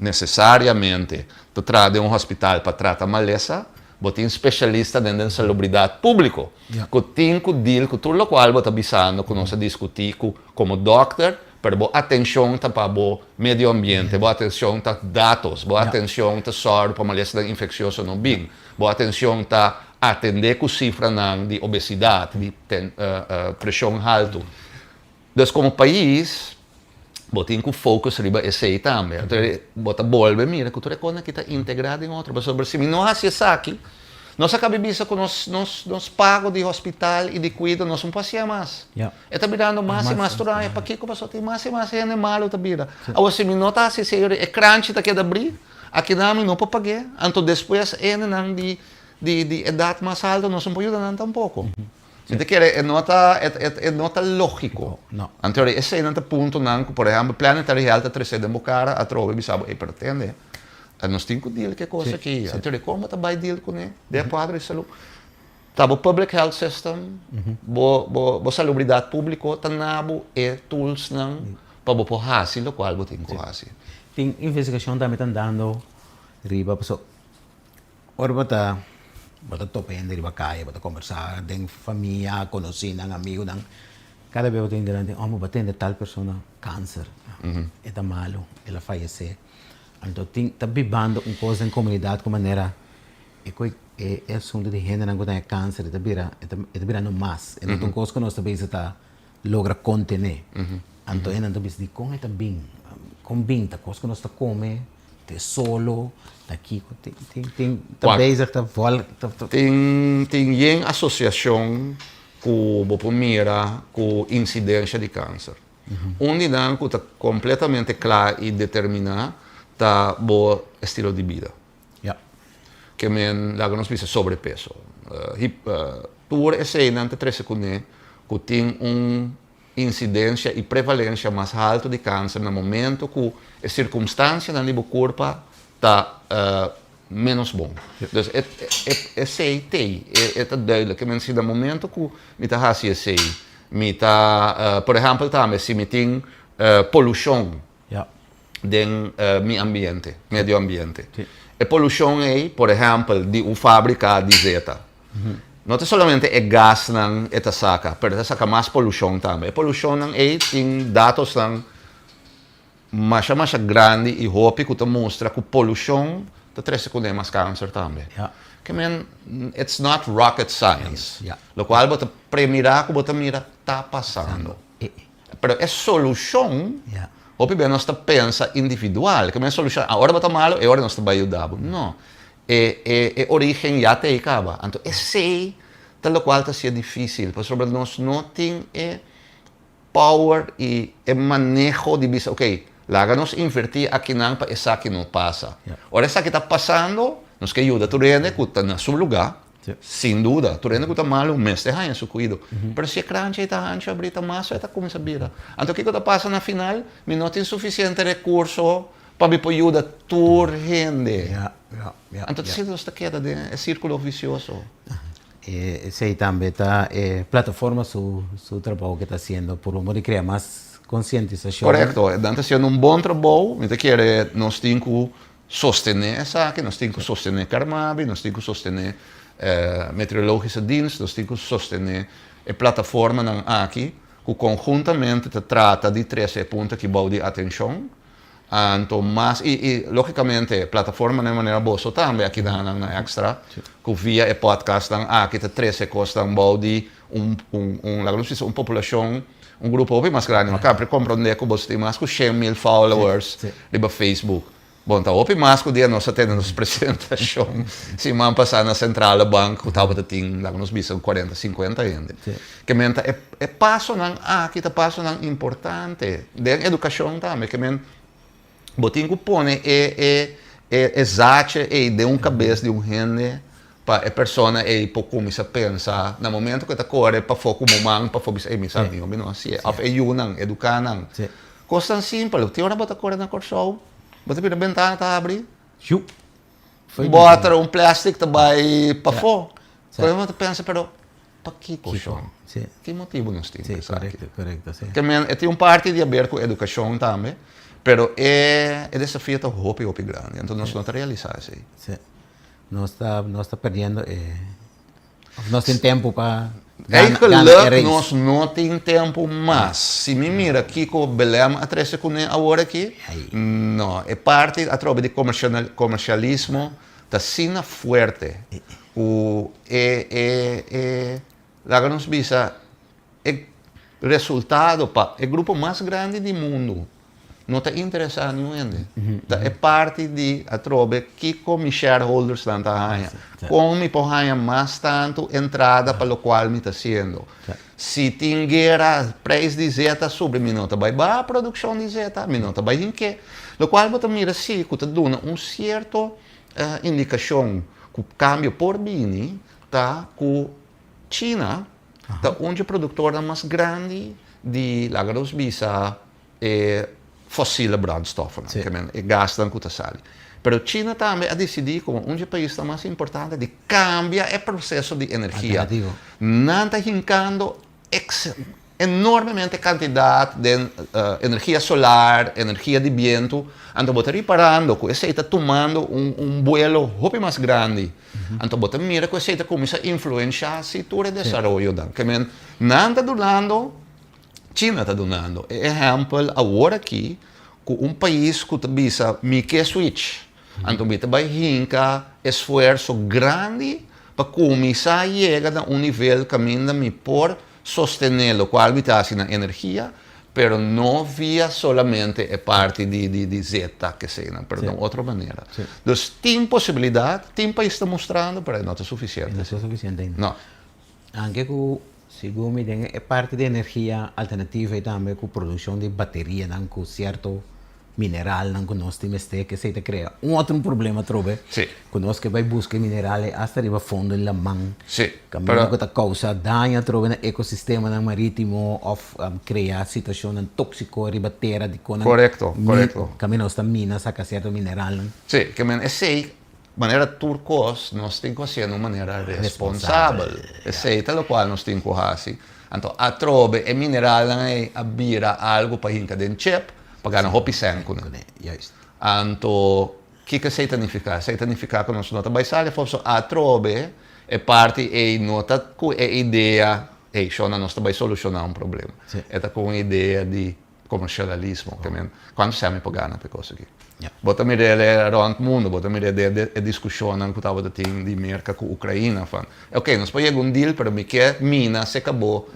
Nesesariamente ta traha den un hospital pa trata malesa, bo tin specialista den den salubridat publico cu tin cu deal cu tur locual bo ta bisando cu nos a discuti cu como dokter, pero bo atencion ta pa bo medio ambiente, bo atencion ta datos, bo atencion ta sòru pa malesanan infeccioso no bin, bo atencion ta atende cu cifranan di obesidad, di presion halto. Dus komo pais bo tin ku focus riba esei tambe. Anto bo ta bolbe mira ku tur e kosnan aki ta integrá den otro. Pasobra si mi no hasi esaki, nos a kabi bisa ku nos nos nos pago di hospital i di kuido nos no por hasié mas. E ta birando mas i mas tur aña. Pakiko? Pasobra tin mas i mas hende malu ta bira. Awor si mi no ta hasi esei e kranchi ta keda brí, akinan mi no por pag'é. Anto despues hendenan di di edat mas alto nos no por yuda nan tampoko. Mi ta kere e no ta e no ta lógiko. Anto eseinan ta puntonan ku por ehèmpel Planetary Health ta trese den bo kara atrobe bisa bo ey pero tende nos tin ku deal ku e kos aki. Anto kon bo ta bai deal kuné den e kuadro di salú? Ta bo public health system, bo bo salubridat públiko ta na bo e toolsnan pa bo por hasi lokual bo tin ku hasi. Tin investigashon tambe ta andando riba pasobra Ora bo ta bo ta topa hende riba kaya, bo ta kombersá den famia, konosínan, amigunan, kada bes bo ta bin dilanti, oh bo tende tal persona kanser, e ta malu, el a fayesé. Anto tin ta bibando un kos den komunidat ku manera e koi e asuntu di hendenan ku ta haña kanser e ta bira e ta e ta birando mas, e no ta un kos ku nos ta bisa ta logra kontené. Anto hendenan ta bisa dikon e ta bin, kon bin ta kos ku nos ta kome. Te solo, ta kiko, tin, tin, tin, ta bezig, ta vol, ta, ta. Tin, tin yen asosiashon ku bo por mira ku insidensha di kanser. Un di nan ku ta kompletamente kla i determiná ta bo estilo di bida. Ke men, laga nos bisa sobrepeso. Hip, tur eseinan ta trese kuné ku tin un insidensia i prevalensia mas haltu di kanser na momento ku e sirkumstansianan di bo kurpa ta ménos bon. Dus esei t'ei, e ta duidelijk. Ke men si na momento ku mi ta hasi esei, mi ta, por ehèmpel tambe si mi tin polushon den mi ambiente, medio ambiente. E polushon ei, por ehèmpel, di un fábrika di zeta, no ta solamente e gasnan e ta saka, pero e ta saka mas polushon tambe. E polushonnan ei tin datosnan masha masha grandi i hopi ku ta mustra ku polushon ta trese kuné mas kanser tambe. Ke men, it's not rocket science. Lokual bo ta premirá ku bo ta mira ta pasando. Pero e solushon, hopi bes nos ta pensa individual, ke men solushon, ora bo ta malu, e ora nos ta bai yuda bo. No, e e e origen ya ta ei kaba. Anto esei ta lokual ta hasié difisil, pasobra nos no tin e power i e maneho di bisa, ok, laga nos invertí akinan pa esaki no pasa. Ora esaki ta pasando, nos ke yuda tur hende ku ta na su lugá. Sin duda, tur hende ku ta malu mester haña su kuido. Pero si e kranchi ei ta hanchu abrí ta mas e ta kuminsá bira. Anto kiko ta pasa na final? Mi no tin sufisiente rekurso pa mi por yuda tur hende. Anto asina nos ta keda den e sírkulo visioso. Esei tambe ta e plataforma su su trabou ke ta hasiendo por un modo di krea mas. konsientisashon. Korekto, nan ta hasiendo un bon trabou, mi ta kere nos tin ku sostené esaki, nos tin ku sostené Carmabi, nos tin ku sostené Meteorologische Dienst, nos tin ku sostené e plataformanan aki ku konhuntamente ta trata di trese e punto aki bou di atenshon. Anto mas i i logicamente plataformanan manera boso tambe aki na nan na Extra ku via e podcastnan aki ta trese kosnan bou di un un un laga nos bisa un populashon un grupo hopi mas grandi. Mi a kaba komprondé ku boso tin mas ku 100,000 followers riba Facebook. Bon ta hopi mas ku dia nos a tene nos presentashon siman pasá na Centrale Bank ku tabata tin laga nos bisa un 40 50 hende. Ke men ta e e pasonan aki ta pasonan importante den edukashon tambe. Ke men bo tin ku pone e e e e zaadje ei den un kabes di un hende pa e persona ei por kuminsá pensa na momento ku e ta kore pafó ku bo man pafó bisa ei mi sa mi no hasié òf e yunan eduká nan. Kosnan simpel. Tin ora bo ta kore na Kòrsou bo ta bira bentana ta habri. Un bòter, un plastic ta bai pafó. Pero bo ta pensa, pero pakiko shon? Ki motibu nos tin esaki? Ke men e tin un parti di haber ku edukashon tambe, pero e desafio ta hopi hopi grandi, anto nos no ta realisá esei. Nos ta nos ta perdiendo e Of nos tin tempu pa gana e Eigenlijk race? nos no tin tempu mas. Si mi mira kiko Belém a trese kuné awor aki, no, e parti atrobe di komersialismo ta asina fuerte ku e e e laga nos bisa e resultado pa e grupo mas grandi di mundu no ta interesá niun hende. Ta e parti di atrobe kiko mi shareholdersnan ta haña, kon mi por haña mas tantu entrada pa lokual mi ta hasiendo. Si tin guera, preis di zeta subi, mi no ta bai baha produkshon di zeta, mi no ta bai hink'é. Lokual bo ta mira si ku ta duna un sierto indikashon ku kambio por bini ta ku China ta un dje produktornan mas grandi di, laga nos bisa, e fossile brandstoffennan, ke men e gasnan ku ta sali. Pero China tambe a disidí komo un dje paisnan mas importante di kambia e proseso di energia. Nan ta hinkando enormemente kantidat den energia solar, energia di bientu. Anto bo ta riparando ku esei ta tumando un buelo hopi mas grandi. Anto bo ta mira ku esei ta kuminsá influenshá si tur e desaroyonan. Ke men nan ta dunando. China ta dunando e ehèmpel awor aki ku un pais ku ta bisa mi ke switch, anto mi ta bai hinka esfuerso grandi pa kuminsá yega na un nivel kaminda mi por sostené lokual mi ta hasi na energia, pero no via solamente e parti di zeta keseinan, pero den otro manera. Dus tin posibilidat, tin pais ta mustrando, pero e no ta sufisiente. E no ta sufisiente ainda. No. Anke ku segun mi den e parti di energia alternativa i tambe ku produkshon di baterianan ku sierto mineralnan ku nos tin mester ku esei ta krea un otro problema atrobe ku nos ke bai buska e mineral ei asta riba fondo di laman kaminda ku ta kousa daño atrobe na ekosistemanan maritimo òf krea situashonnan tóksiko riba tera dikon nan kaminda nos ta mina saka sierto mineralnan. Sí, ke men esei Manera tur kos, nos tin ku hasié na un manera responsabel. Esei ta lokual nos tin ku hasi. Anto atrobe e mineralnan ei a bira algu pa hinka den chip pa gana hopi sèn ku nan. Anto, kiko esei ta nifiká? Esei ta nifiká ku nos no ta bai sali afó, pasobra atrobe e parti ei no ta ku e idea, ei, shona nos ta bai solushoná un problema. E ta ku un idea di Comercialismo, ke men, cuanto sea mi por gana p'e cos aki? Bo ta mira el rond mundo, bo ta mira den e discusionnan cu tabata tin di Merca cu Ucraina van, ok, nos por yega un deal, pero mi ke mina se cabo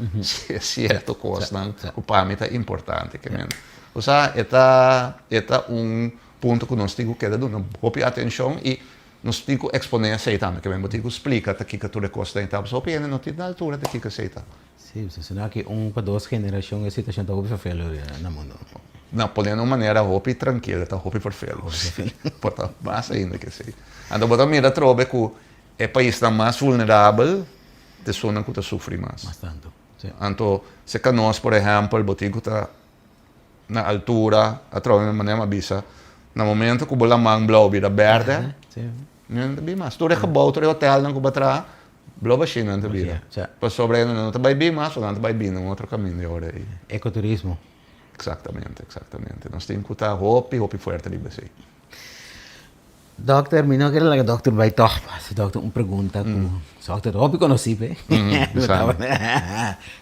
cierto cosnan cu pa mi ta importante, ke men. Osea, e ta, e ta un punto cu nos tin cu keda duna hopi atencion y nos tin cu expone esey tambe, ke men, bo tin cu splica ta kico tur e cosnan ta, pasobra hopi hende no tin na altura di kico esey ta. Sí, si sino aki un pa dos generashon e situashon ta hopi ferfelu na mundu. Na pone na un manera hopi trankil ta hopi ferfelu. Por ta mas ainda ke esei. Anto bo ta mira atrobe ku e paisnan mas vulnerabel ta esunnan ku ta sufri mas. Mas tantu, si. Anto serka nos por ehèmpel bo tin ku ta na altura atrobe manera mi a bisa na momento ku bo laman blou bira bèrdè nan ta bin mas. Tur e gebou tur e hotelnan ku bo a traha Blo bashí nan ta bira. Pasobra nan no ta bai bin mas, nan ta bai bin na un otro kaminda e ora ei. Ekoturismo. Exactamente, exactamente. Nos tin ku ta hopi, hopi fuerte riba esei. Dokter, mi no kere laga dokter bai tòg. Hasi dokter un pregunta ku dokter ta hopi konosí p'e.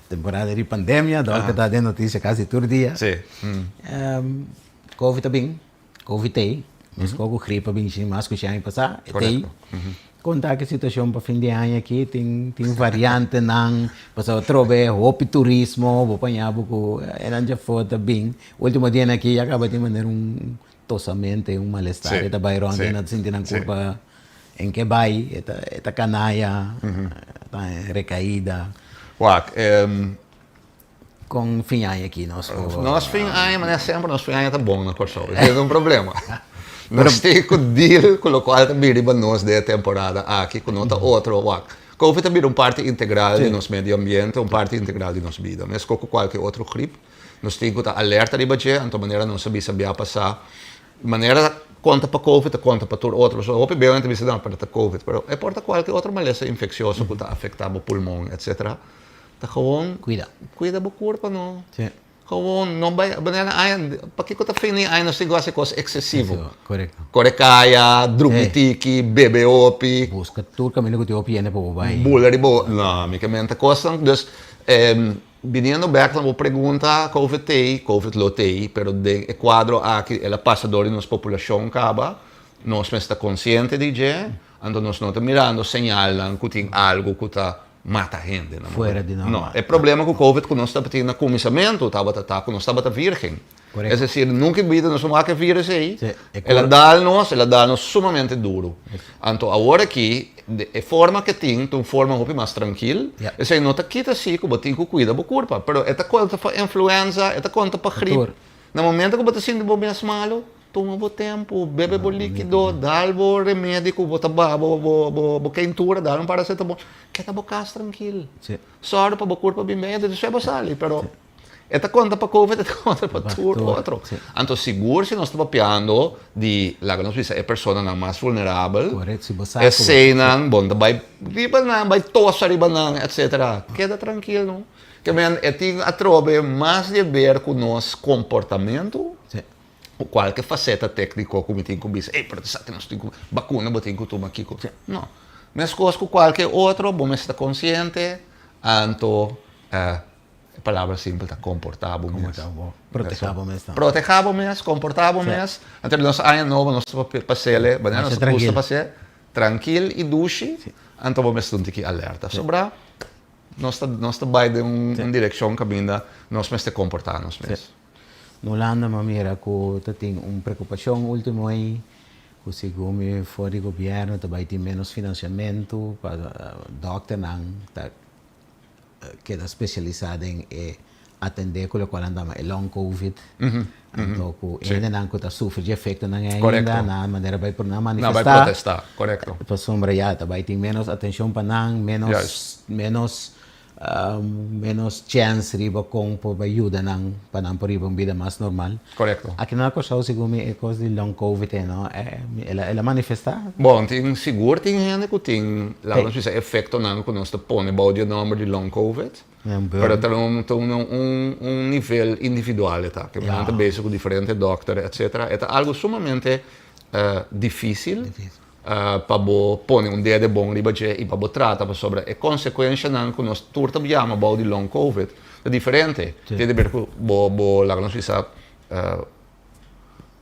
Temporada di pandemia, dokter ta den notisia kasi tur dia. Sí. Covid a bin, Covid t'ei, meskos ku grip a bin shi mas ku shi aña pasá, e t'ei. Kon ta ki situashon pa fin di aña aki? Tin tin variantenan, pasobra atrobe hopi turismo, bo paña bo ku e nan djafó ta bin. Ultimo dianan aki ya kaba tin manera un tosamente, un malestar e ta bai rònt, e nan ta sinti nan kurpa en ke bai, e ta e ta kanaya, ta rekaida. Wak, Kon fin aña aki nos por. Nos fin aña, manera semper, nos fin aña ta bon na Kòrsou. Esei ta un problema. Nos tin ku deal ku lokual ta bini riba nos den e temporada aki, ku no ta otro. Wak, Covid a bira un parti integral di nos medio ambiente, un parti integral di nos bida. Meskos ku kualke otro grip, nos tin ku ta alerta riba dje, anto manera nos a bisa bia pasá, manera konta pa Covid ta konta pa tur otro. So hopi beu nan ta bisa, no, pero ta Covid. Pero e por ta kualke otro malesa infeksioso ku ta afektá bo pulmon, etsetera. Ta gewoon. Cuida. Cuida bo curpa no. Sí. Gewoon no bay manera na aña pakico ta fin di aña nos tin cu haci cos excesivo. Correcto. Core caya, drumi tiki, bebe hopi. Busca tur caminda cu tin hopi hende pa bo bay. Bula riba bo, no mi ke menta cosnan dus biniendo bek na bo pregunta covid t'ey, covid lo t'ey pero den e cuadro aki el a pasa door di nos populacion caba nos mester ta consciente di dje anto nos no ta mirando señalnan cu tin algo cu ta mata hende. Fuera di normal. No, e problema ku covid ku nos tabatin na kuminsamentu tabata ta ku nos tabata virgen. Korekto. Es desir, nunka en bida nos a wak e virus ei. Sí, e El a dal nos, el a dal nos sumamente duru. Anto awor aki, e forma ke tin ta un forma hopi mas trankil. Ja. Esei no ta kita si ku bo tin ku kuida bo kurpa, pero e ta konta pa influenza, e ta konta pa grip. Tur. Na momento ku bo ta sinti bo mes malu, Tuma bo tempu, bebe bo likido, dal bo remedi ku bo ta baha bo bo bo bo keintura, dal un paracetamol, keda bo kas trankil. Sí. Sòru pa bo kurpa bin ben, despues bo sali, pero e ta konta pa covid, e ta konta pa tur otro. Sí. Anto sigur si nos ta papiando di, laga nos bisa, e personanan mas vulnerabel, Korekto, si bo sa ku bo. Eseinan bo no ta bai riba nan, bai tosa riba nan, etcetera. Keda trankil no. Ke men e tin atrobe mas di haber ku nos komportamentu. Sí. Ku kualke faseta tékniko ku mi tin ku bisa, ey, pero ta sa ke nos tin ku bakuna bo tin ku tuma kiko. No. Meskos ku kualke otro, bo mester ta konsiente, anto e palabra simpel ta komportá bo mes. Komportá bo, protehá bo mes tambe. Protehá bo mes, komportá bo mes. Anto nos aña nobo nos ta pas'el, manera nos ta gusta pas'é, trankil i dushi, anto bo mester un tiki alerta. Sobrá nos ta nos ta bai den un direkshon kaminda nos mester komportá nos mes. Na Hulanda mi a mira ku ta tin un preokupashon ultimo ei ku segun mi for di gobièrnu ta bai tin ménos finansiamentu pa dòkternan ta keda spesialisá den e atendé ku lokual nan ta yama e long covid. Anto ku hendenan ku ta sufri dje efektonan ainda nan manera bai por nan manifestá pasobra ya ta bai tin ménos atenshon pa nan ménos ménos Menos chèns riba kon por bai yuda nan pa nan por riba un bida mas normal. Korekto. Aki na Kòrsou segun mi e kos di long covid ei no el a el a manifestá? Bon, tin sigur tin hende ku tin laga nos bisa efektonan ku nos ta pone bou di e nòmber di long covid. Pero ta un ta un un nivel individual e ta. Ke nan ta bezig ku diferente dòkter etcetera. E ta algu sumamente difísil. Pa bo pone un dede bon riba dje i pa bo trata pasobra e konsekuenshanan ku nos tur ta yama bou di long covid ta diferente. Tin di ber ku bo bo laga nos bisa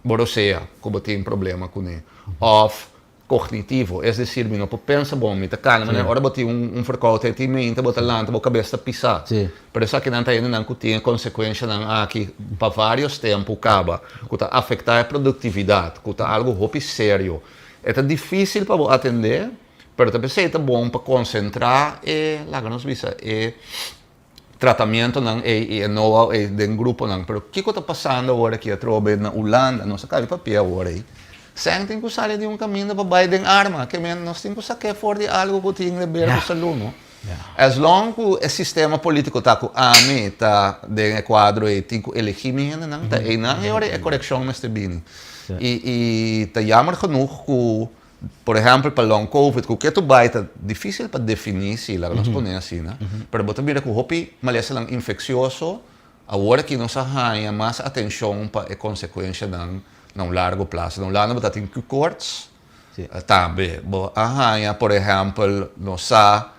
bo rosea ku bo tin problema kuné òf kognitivo es desir mi no por pensa bon mi ta kana manera ora bo tin un verkoudheid tin mente bo ta lanta bo kabes ta pisa pero esakinan ta hendenan ku tin e konsekuenshanan aki pa vários tempu kaba ku ta afektá e produktividat ku ta algu hopi serio. E ta difísil pa bo atendé, pero ta p'esei ta bon pa konsentrá e, laga nos bisa, e tratamientonan ei i e know-how ei den gruponan. Pero kiko ta pasando awor aki atrobe na Hulanda? Nos a kabi papia awor ei. Sèn tin ku sali di un kaminda pa bai den arma. Ke men nos tin ku sak'é for di algu ku tin de ber ku salú, no? As long ku e sistema polítiko ta ku ami ta den e kuadro ei tin ku elegí mi hendenan, ta einan e ora e korekshon mester bini. I i ta jammer genoeg ku, por ehèmpel pa long covid ku ke tur bai ta difísil pa definí si, laga nos pone asina, pero bo ta mira ku hopi malesanan infeksioso. Awor aki nos a haña mas atenshon pa e konsekuenshanan na un largo plaso. Na Hulanda bo ta tin Q-koorts tambe. Bo a haña, por ehèmpel, nos sa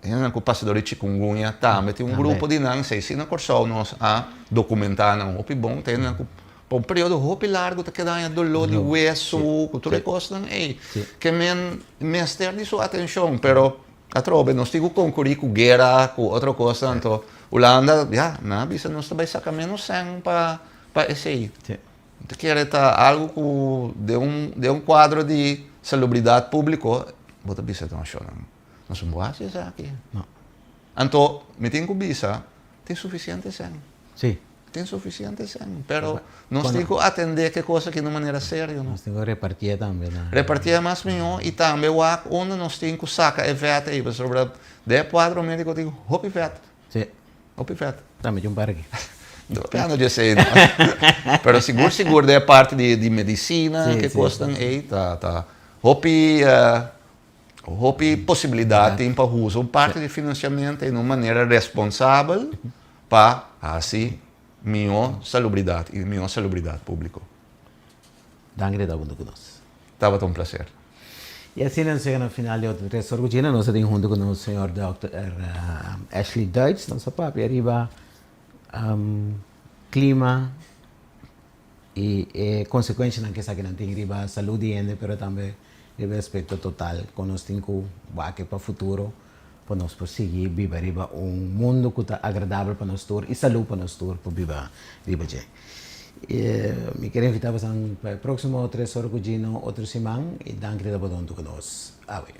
hendenan ku pasa dor di chikungunya tambe tin un grupo di nan. Esei si na Kòrsou nos a dokumentá nan hopi bon. Ta hendenan ku pa un periodo hopi largu ta keda haña doló di wesu ku tur e kosnan ei. Ke men mester di su atenshon, pero Atrobe nos tin ku konkurí ku guera, ku otro kosnan, anto Hulanda, ya, nan a bisa nos ta bai saka ménos sèn pa pa esei. Mi ta kere ta algu ku den un den un kuadro di salubridat públiko bo ta bisa no shon, nos no por hasi esaki. Anto mi tin ku bisa tin sufisiente sèn. Tin suficiente sèn, pero nos tin ku atendé ke kos aki na un manera serio, no? Nos tin ku repartié tambe na. Repartié mas mihó i tambe wak unda nos tin ku saka e vèt ei, pasobra den e kuadro médiko tin hopi vèt. Sí. Hopi vèt. Tambe tin un par aki. No ta piando dje esei, no. Pero sigur sigur den e parti di medisina, ke kosnan ei ta ta hopi Hopi posibilidat tin pa usa un parti di finansiamentu en un manera responsabel pa hasi mihó salubridat i mihó salubridat públiko. Danki di ta huntu ku nos. Tabata un plaser. I asina nos yega na final di otro Tres Or ku Gina. Nos a tin huntu ku nos señor dòkter Ashley Duits. Nos a papia riba klima. I e konsekuenshanan ku esakinan tin riba salú di hende pero tambe riba e aspekto total kon nos tin ku wak pa futuro pa nos por sigui biba riba un mundu ku ta agradabel pa nos tur i salú pa nos tur por biba riba dje. Mi kier invitá boso pa e próksimo Tres Ora ku Gino otro siman i danki di tabata huntu ku nos awe.